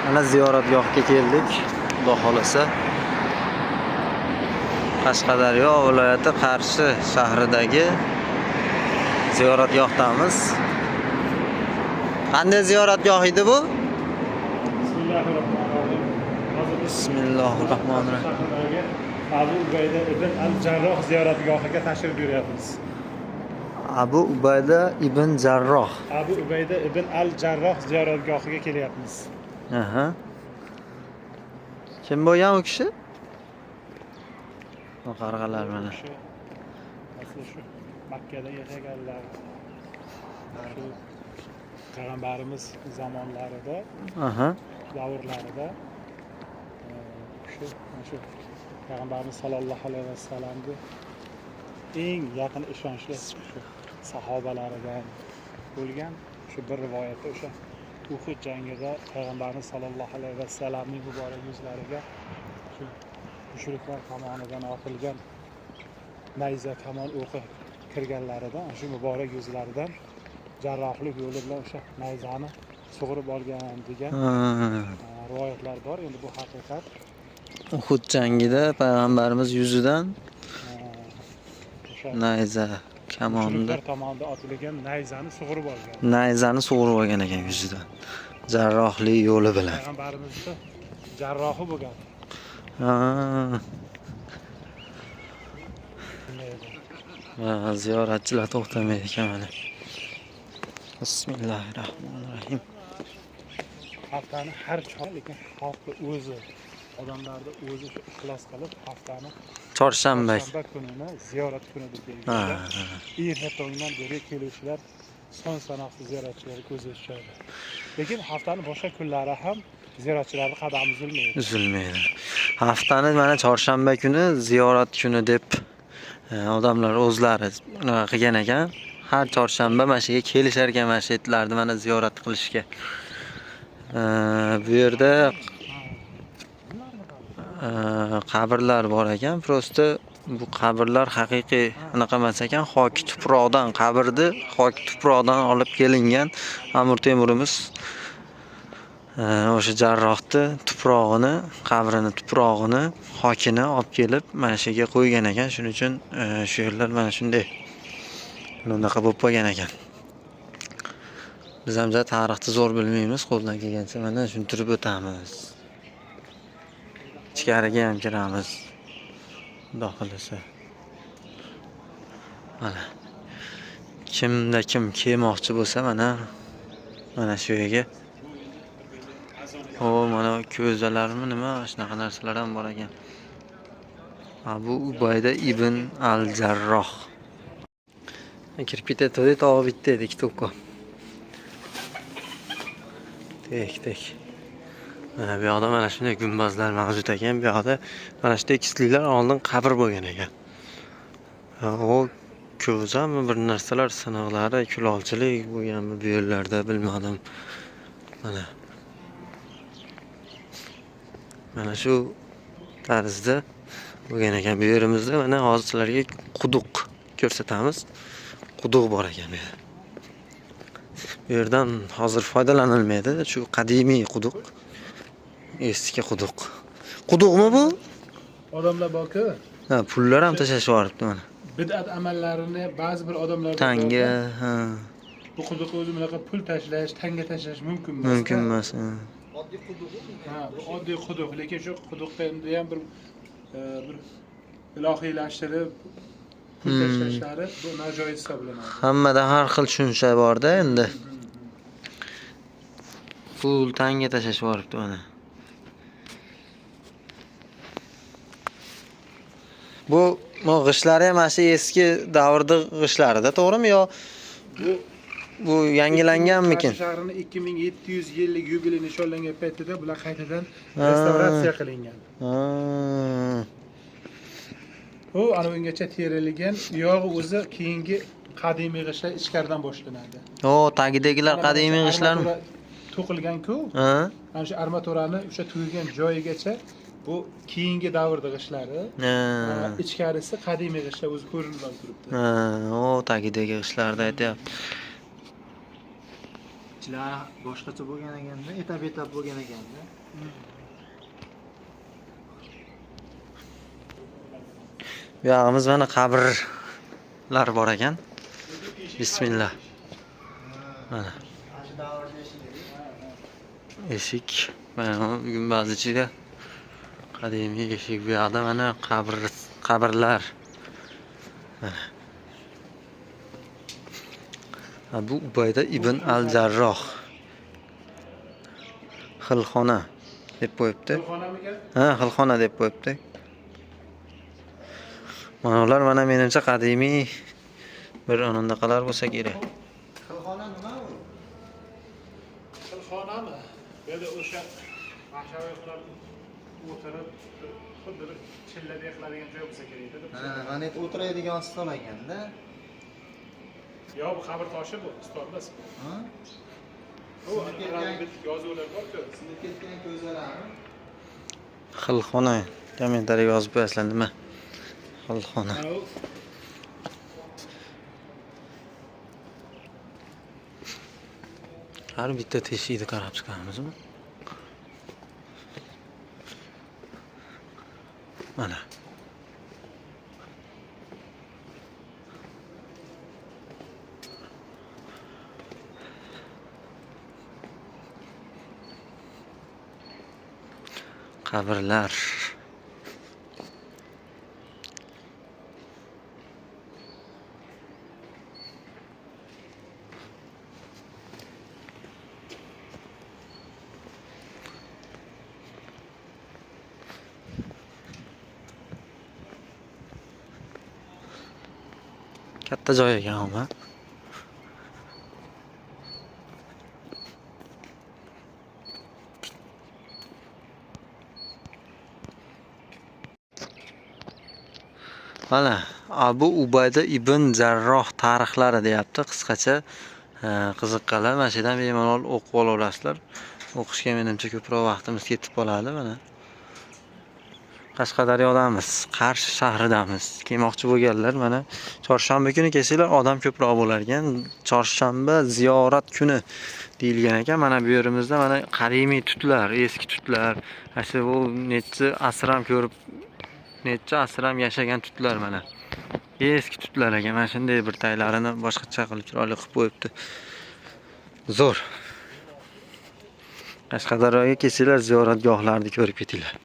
Mana ziyoratgohga keldik. Xudo xolasa. Qashqadaryo viloyati Qarshi shahridagi ziyoratgohdamiz. Qanday ziyoratgoh edi bu? Bismillahirrahmanirrahim. Hozir biz Bismillahirrahmanirrahim. shahridagi Abu Ubayda ibn al-Jarroh ziyoratgohiga tashrif buyuryapmiz. Abu Ubayda ibn Jarroh. Abu Ubayda ibn al-Jarroh ziyoratgohiga kelyapmiz. Aha. Kim bo'lgan u kishi? Bu qarg'alar mana. Shu asli shu Makkada yashaganlar, shu payg'ambarimiz zamonlarida, davrlarida shu mana shu payg'ambarimiz sollallohu alayhi vasallamni eng yaqin ishonchli shu sahobalaridan bo'lgan. Shu bir rivoyatda o'sha Uhud jangida payg'ambarimiz sollallohu alayhi vasallamning muborak yuzlariga shu mushriklar tomonidan otilgan nayza kamon o'qi kirganlarida shu muborak yuzlaridan jarrohlik yo'li bilan o'sha nayzani sug'urib olgan degan rivoyatlar bor. Endi bu haqiqat. Uhud jangida payg'ambarimiz yuzidan o'sha nayza kamonda mushriklar tomonidan otilgan nayzani sug'urib olgan. Nayzani sug'urib olgan ekan yuzidan. Jarrohlik yo'li bilan. Payg'ambarimizni jarrohi bo'lgan. Ha. Shunday edi. Va ziyoratchilar to'xtamaydi ekan mana. Bismillahirrahmanirrahim. Haftani har chor, lekin xalqni o'zi, odamlarni o'zi shu ixlos qilib haftani Chorshanba. chorshanba kunini ziyorat kuni deb belgilagan. Erta tongdan beri keluvchilar son sanoqsiz ziyoratchilar ko'zga tushadi. Lekin haftani boshqa kunlari ham ziyoratchilarning qadami uzilmaydi. Uzilmaydi. Haftani mana chorshanba kuni ziyorat kuni deb odamlar o'zlari unaqa qilgan ekan. Har chorshanba mana shu yerga kelishar ekan, mana shu yerlarni mana ziyorat qilishga. Bu yerda qabrlar bor ekan. Prosta bu qabrlar haqiqiy anaqa emas ekan, xoki tuproqdan, qabrni xoki tuproqdan olib kelingan. Amir Temurimiz o'sha jarrohni tuprog'ini, qabrini tuprog'ini, xokini olib kelib mana shu yerga qo'ygan ekan. Shuning uchun shu yerlar mana shunday bunaqa bo'lib qolgan ekan. Biz ham tarixni zo'r bilmaymiz, qo'ldan kelgancha mana shuni turib o'tamiz. Ichkariga ham kiramiz. Xudo xolasa. Mana kimda kim kelmoqchi bo'lsa mana shu yerga. O, mana ko'zalarmi nima, shunaqa narsalar ham bor ekan. Abu Ubayda ibn al-Jarroh. Kirib ketayotgandik, tog'i bitta edi, ikkita uka. Tek tek. Mana bu yoqda mana shunday gumbazlar mavjud ekan. Bu yoqda mana shu tekisliklar oldin qabr bo'lgan ekan. O ko'zami bir narsalar siniqlari, kulolchilik bo'lganmi bu yerlarda bilmadim. Mana. Mana shu tarzda bo'lgan ekan bu yerimizda. Mana hozir sizlarga quduq ko'rsatamiz. Quduq bor ekan bu yerda. Bu yerdan hozir foydalanilmaydi. Shu qadimiy quduq. Eski quduq. Quduqmi bu? Odamlar borku. Ha, pullar ham tashlashib yuboribdi mana. Bid'at amallarini ba'zi bir odamlar tanga, ha. Bu quduqqa o'zi bunaqa pul tashlash, tanga tashlash mumkin emas. Mumkin emas. Ha. Oddiy quduq. Ha, bu oddiy quduq, lekin shu quduqda endi ham bir ilohiylashtirib pul tashlashlari bu nojoiz hisoblanadi. Hammada har xil tushuncha bor-da endi. Pul tanga tashlashib yuboribdi mana. Bu g'ishlari ham mana shu eski davrda g'ishlarida, to'g'rimi yo bu yangilanganmikin? Qarshi shahrini 2700 yillik yubiley nishonlangan paytida bular qaytadan restavratsiya qilingan. U ana ungacha terilgan, yog'i o'zi keyingi qadimiy g'ishlar ichkaridan boshlanadi. O, tagidagilar qadimiy g'ishlarmi? To'qilgan-ku. Ana shu armaturani o'sha tugagan joyigacha bu keyingi davrda g'ishlari. Ichkarisi qadimiy g'ishlar o'zi ko'rinib turibdi. O, tagidagi g'ishlarni aytyapti. Ichlari boshqacha bo'lgan ekanda, etap etap bo'lgan ekanda. Bu yog'imiz mana qabrlar bor ekan. Bismillah. Mana Shu davrda eshik. Eshik. Mana gumbaz ichida qadimiy eshik. Bu yoqda mana qabrlar. Mana. Abu Ubayda ibn al-Jarroh. Xilxona deb qo'yibdi. Xilxonamikan? Ha, xilxona deb qo'yibdi. Mana ular mana menimcha qadimiy bir anaqalar bo'lsa kerak. Xilxona nima u? Xilxonami? Bu yerda o'sha mahsharoqlar o'tirib, xuddi bir chilladek qiladigan joy bo'lsa kerak edi. Ha, mana yerda o'tiradigan stol ekanda. Yo, bu qabr toshi bu, stol emas. Ha? Bu arabik yozuvlar bor-ku. Sinib ketgan ko'zalarmi? Xilxona kommentariyaga yozib qo'yasizlar nima? Xilxona. Mana u Har bitta teshikni qarab chiqamizmi? Mana. Qabrlar. Katta joy ekan ama. Mana Abu Ubayda ibn Jarroh tarixlari deyapti qisqacha. Qiziqqanlar mana shu yerdan bemalol o'qib olaverasizlar. O'qishga menimcha ko'proq vaqtimiz ketib qoladi mana. Qashqadaryodamiz, Qarshi shahridamiz. Kelmoqchi bo'lganlar mana chorshanba kuni kelsanglar odam ko'proq bo'lar ekan. Chorshanba ziyorat kuni deyilgan ekan. Mana bu yerimizda mana qadimiy tutlar, eski tutlar, ana shu bu necha asr ham ko'rib, necha asr ham yashagan tutlar mana. Eski tutlar ekan. Mana shunday bir taylarini boshqacha qilib chiroyli qilib qo'yibdi. Zo'r. Qashqadaryoga kelsanglar ziyoratgohlarni ko'rib ketinglar.